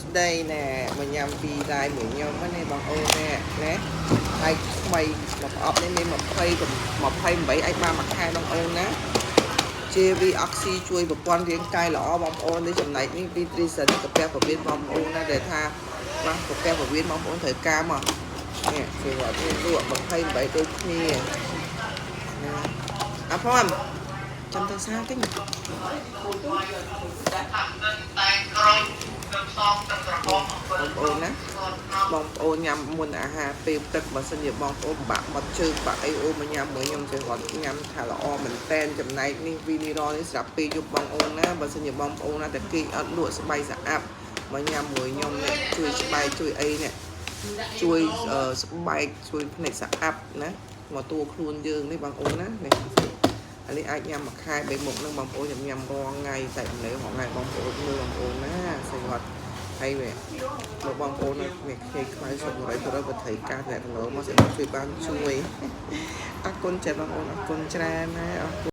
ស្តីណែមកញ៉ាំពីរឡាយមួយខ្ញុំណាបងអូនណែណាហើយថ្មីមកប្រអប់នេះមាន20 28អាចបានមួយខែបងអូនណា JV Oxy ជួយប្រព័ន្ធរាងកាយល្អបងប្អូននេះចំណែកនេះ Nutrition កាពះពោះវៀនបងប្អូនណាដែលថាបាទកាពះពោះវៀនបងប្អូនត្រូវការមកនេះគឺអត់មានលក់28ដូចគ្នាណាអាផមចាំទៅសាទិញ បងប្អូនណាបងប្អូនញ៉ាំមុនអាហារពេលព្រឹកបើសិនជាបងប្អូនបាក់មាត់ជើងបាក់អីអូមកញ៉ាំមួយខ្ញុំចេះគាត់ញ៉ាំថាល្អមែនតែនចំណែកនេះវីនីរ៉នេះស្រាប់ពេលយប់បងប្អូនណាបើសិនជាបងប្អូនណាតែគេអត់លក់ស្បែកស្អាប់មកញ៉ាំមួយខ្ញុំនេះជួយស្បែកជួយអីនេះជួយស្បែកជួយភ្នែកស្អាប់ណាមកតួខ្លួនយើងនេះបងប្អូនណានេះអានេះអាចញ៉ាំមួយខែបីមុខនឹងបងប្អូនខ្ញុំញ៉ាំរាល់ថ្ងៃតែម្លេះរាល់ថ្ងៃបងប្អូនមើលបងប្អូនណាស្អីគាត់ហើយវា មកបងប្អូននៅនេះខ្ចីខ្មៅសុខ100%បើត្រូវការអ្នកតំណមកសម្រាប់ជួយបានជួយអរគុណច្រើនបងប្អូនអរគុណច្រើនណាអរគុណ។